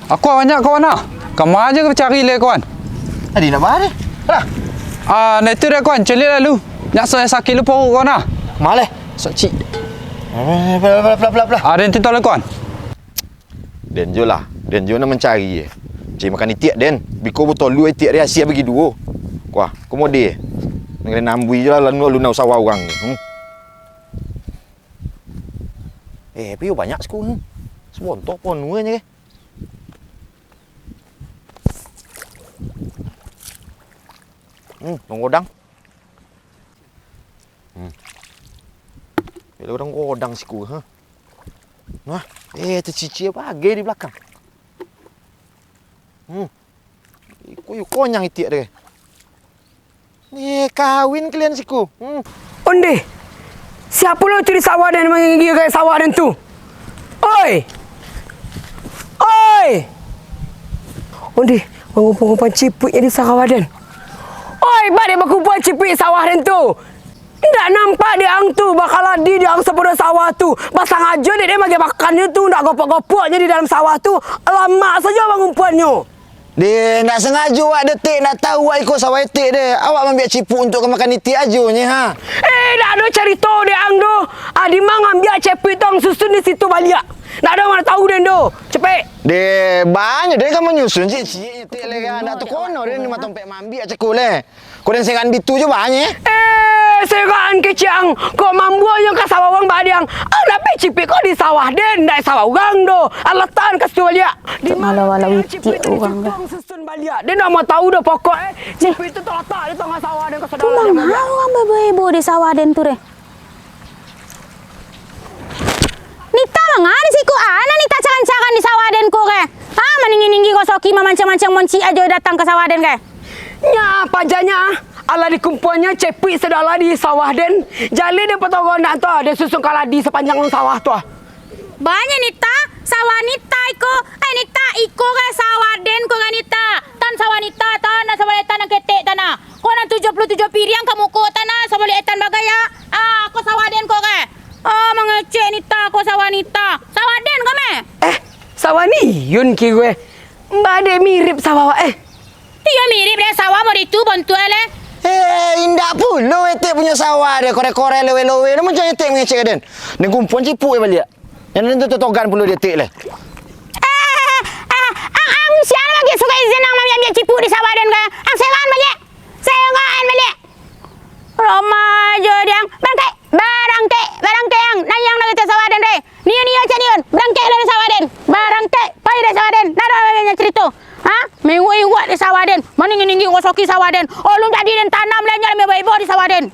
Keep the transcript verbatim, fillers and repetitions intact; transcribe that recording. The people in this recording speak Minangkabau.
Aku banyak kawan ah. Kama aja ka cari lai kawan. Tadi nak baa deh? Lah. Ah, nah itu deh kawan, caliak lalu. Nyak sa-, sakik lu paruik kawan ah. Maleh. Sok cik. Pelah, pelah, pelah, pelah, pelah. Ah, den titah lai kawan. Den jo lah, den jo nak mancari eh. Cari makan itiak den. Biko botolu itiak deh asia bagi duo. Kuah, komode. Nang kena nambui jo lah, lalu, lalu nak usaha urang ni. Hmm. Eh, tapi yo banyak siku. Hmm. Sabonto ponuah je ke. Hmm, manggodang. Hmm. Bila orang godang siku, ha? Nah, eh, tacicik bagai di balakang. Hmm. Iko, iko konyang itiak deh. Eh, kawin kalian siku. Hmm. Ondeh, sia pulo tu di sawah den manginggi ka sawah den tu? Oi! Oi! Ondeh, mangumpuang-ngumpuang cipuiknyo di sawah den. Oi, baa dek bakumpuang cipuik sawah den tu? Indak nampak dek ang tu, bakaladi dek ang sapodo sawah tu. Basangajo dek den magiah makannyo tu, indak gopok-gopoknyo di dalam sawah tu. Lamak sajo mangumpuannyo. Deh, ndak sangajo awak detek, ndak tahu awak iko sawah etek deh. Awak mambiak cipuik untuak ka makan itiak ajo nyo, ha. Eh, ndak ado carito dek ang doh. Ah, di ma ang ambiak cipuik tu ang susun di situ baliak. Ndak ado mano tahu den doh. Capek. Deh, banyak den ka manyusun ciek-ciek nyo etek leh kan. Ndak takono den di ma tompek mambiak cako leh. Ko den segan bitu jo banyak. Eh, segan kecek ang. Kok mambuangnyo ka sawah urang badiang. Ang dapek cipuik ko di sawah den, ndak sawah urang doh. Ang latakan ka situ baliak. Di ma ang ambiak cipuik tu, di situ ang susun baliak. Den ndak mau tahu doh pokok eh. Cipuik tu talatak di tangah sawah den ko. Kok manga urang baheboh-heboh di sawah den tu deh? Nita manga di siku, ah, nan Nita caran-caran di sawah den ko keh? Ha, maninggi-ninggi ko soki mamancang-mancang moncik ajo datang ka sawah den keh? Nya, paja nya, alah dikumpuanyo cipuik sadonyo di sawah den, jaleh den potong gondang tu, den susun kaladi sapanjang sawah tu. Banyak Nita, sawah Nita iko, eh Nita, iko keh sawah den ko keh Nita, tan sawah Nita, tan, nan sabaleh tan, nan ketek tan ah. Ko nan tujuah puluah tujuah piriang ka muko tan ah, sabaleh etan bagaya. Ah, ko sawah den ko keh. Ah, mangecek Nita, ko sawah Nita. Sawah den ko meh. Eh, sawah Niyun kiro eh. Baa dek mirip sawah awak eh. Iyo mirip dek sawah mau ditu bontuak leh. Eh, indak pulo etek punyo sawah deh, koreh-koreh lowe-lowe. Namo cak etek mangecek ka den. Den kumpuan cipuik eh baliak. Nan tu totogan pulo di etek leh. Eh, eh, eh, ang, ang sia nan bagi surat izin ang mambiak-biak cipuik di sawah den keh? Ang sewa baliak. Sewa baliak. Roma jo diang. Barangkek, barangkek, barangkek ang. Nayang dari sawah den deh. Niyo, niyo, cak niyo. Barangkek dari sawah den. Barangkek, pai dari sawah den. Ndak ado lai carito. Ha? Mewah-wah di sawah den. Maninggi-ninggi ngosoki sawah den. Alun jadi den tanam lai nyo, mewah-wah di sawah den.